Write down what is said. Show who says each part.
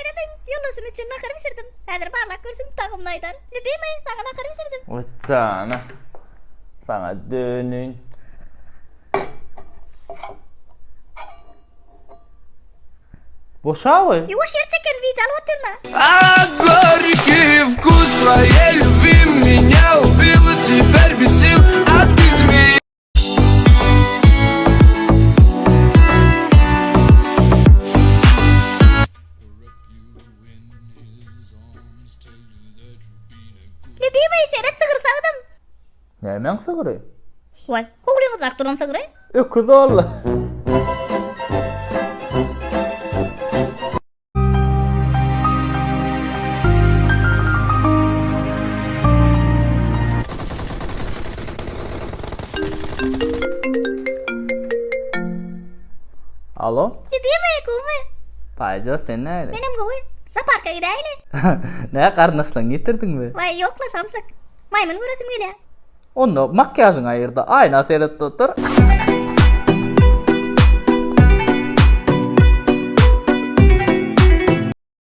Speaker 1: Serediň, ýoldaşym üçin nahar bişirdim. Häzir barlap görsün, tagamyny aýdar. Lýubimyý, saňa nahar bişirdim.
Speaker 2: Oý jana. Saňa döneýin. Boşawy.
Speaker 1: Ýuwaş ýer çeken wideo alyp otyryn-a.
Speaker 3: А горький вкус твоей любви меня убил и теперь без сил, а ты змея.
Speaker 1: Lýubimyý, seret sygyr sagdym.
Speaker 2: Nämäň sygry?
Speaker 1: Waý, howlyňyzdaky duran sygry.
Speaker 2: Öküz ol. Alo?
Speaker 1: Lýubimyý, gowumy?
Speaker 2: Paýjo, sen nähili?
Speaker 1: Menem gowy. Zooparka gidäýeli.
Speaker 2: Nä, garyndaşlaryňy getirdiňmi?
Speaker 1: Waý, ýok-la, samsyk. Maýmyn göresim gelýär.
Speaker 2: Onda makýažyňy aýyr-da, aýna seret otur.